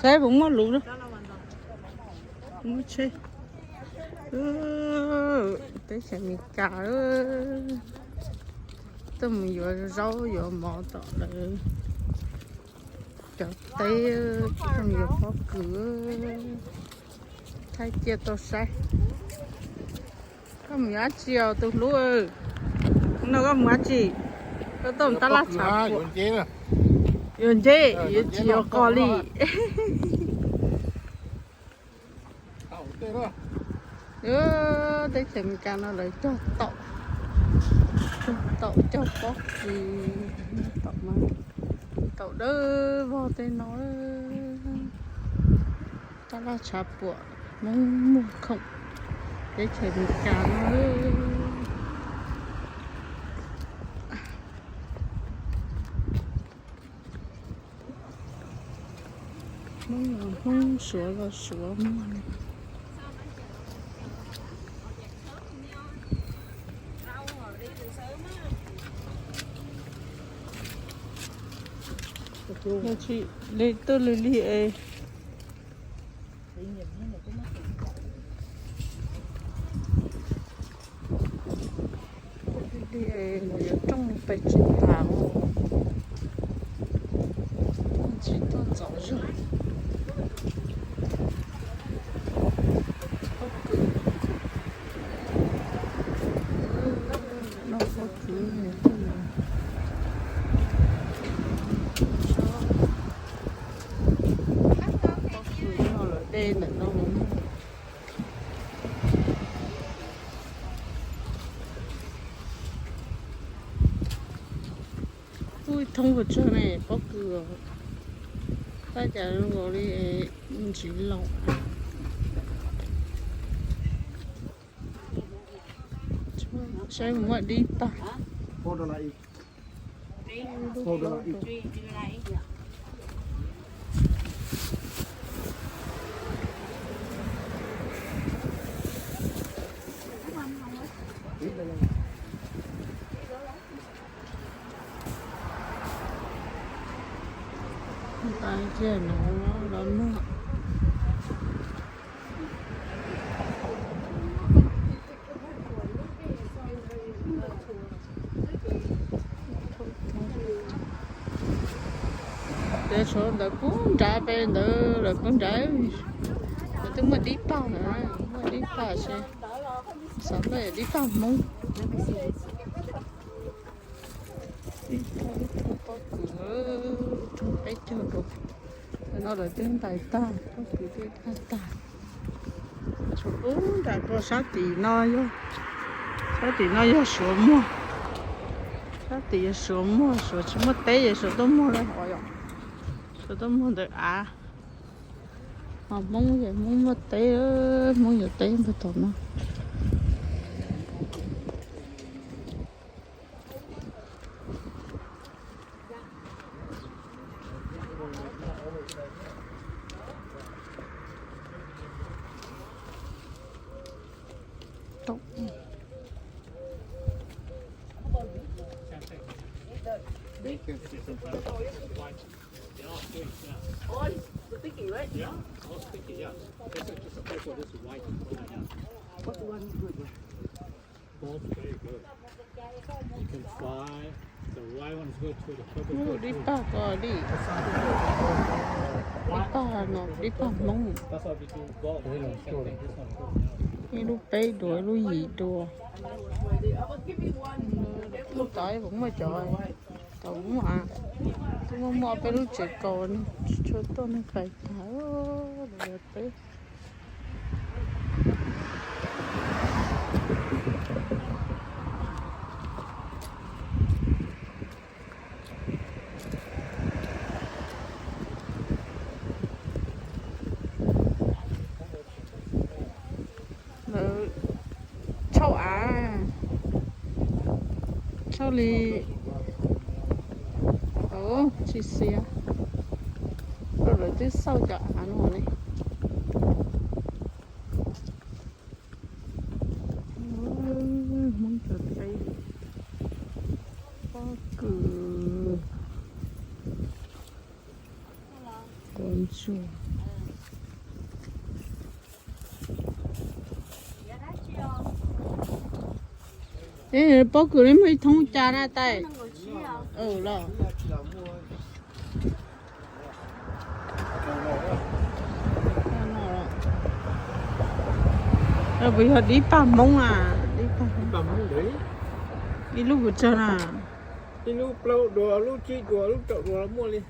Saib puas muaj lus na. Muaj tsheb. Teb chaws Amelikas. Tuaj mus yuav zaub yuav mov tom lawv cov teb, tuaj mus yuav pob kws. Thaij cia tau saib. Koj mus yuav dab tsi os tus hlub? No koj mus dab tsi? Koj tuaj mus tab laj tshav puam. Yuav nceb, yuav tsis yuav qos li. Teb chaws Amelikas no lawv cog taum, cog taum cog pob kws, taum no, taum dawb vog tej no. Tab laj tshav puam, Hmoob muag khoom, teb chaws Amelikas no. Hmoob los Hmoob, Suav los Suav muag li. Yog tsis li tuaj li li es. Li es lawv yuav rooj pes tsib tas, tsis tuaj ntxov zog. Noj pob kws tuaj no. Pob kws no lawv de ntawm no mus muag. Ub, thoob puas tsawg ne, pob kws. Tab cas zoo nkaus li ntsiv laus. Saib muaj dib pag. Nqa kiag no los noj. Ces tshuav ntawd kub nrad pem ntawd lawm, kub nrad. Lawv twb muaj dib pag na, muaj dib pag ces xav muaj dib pag Hmoob. Ib tug, ib tug pob kws, ib tug peb caug rau. Tam no lawv twb ntais tag, pob kws twb ntais tag. Tshuav ub nram ko sab tim no yog, sab tim no yog Suav muag. Sab tim yog Suav muag, Suav tsis muaj teb ces Suav tuaj muag li hov yom. Suav tuaj muag ntawm av. Ho Hmoob ces Hmoob muaj teb, Hmoob yuav teb npawg tom no. Both very good. You can fry. The white one is good too. The purple is good too. Dib pag ko li. Dib pag no, dib pag Hmoob. That's why we do both. Same thing, this one too. Ib lub peb duas, ib lub yim duas. Lub tod puas muaj cov, tod muaj a. Twb muaj muaj peb lub tsev kaus, tsis tshua tuaj neeg pais tag, lawv peb. Lawv tshauj av, tshauj li, tsis xiav, lawv twb xauj cov av no li. Hmoob cov teb, pob kws. Pob kws li muaj ib thoob cas na tais? Los. Puas yog dib paj Hmoob na? Ib lub puas tsawg na? Ib lub plaub dua, lub tsib dua, lub rau dua muaj li.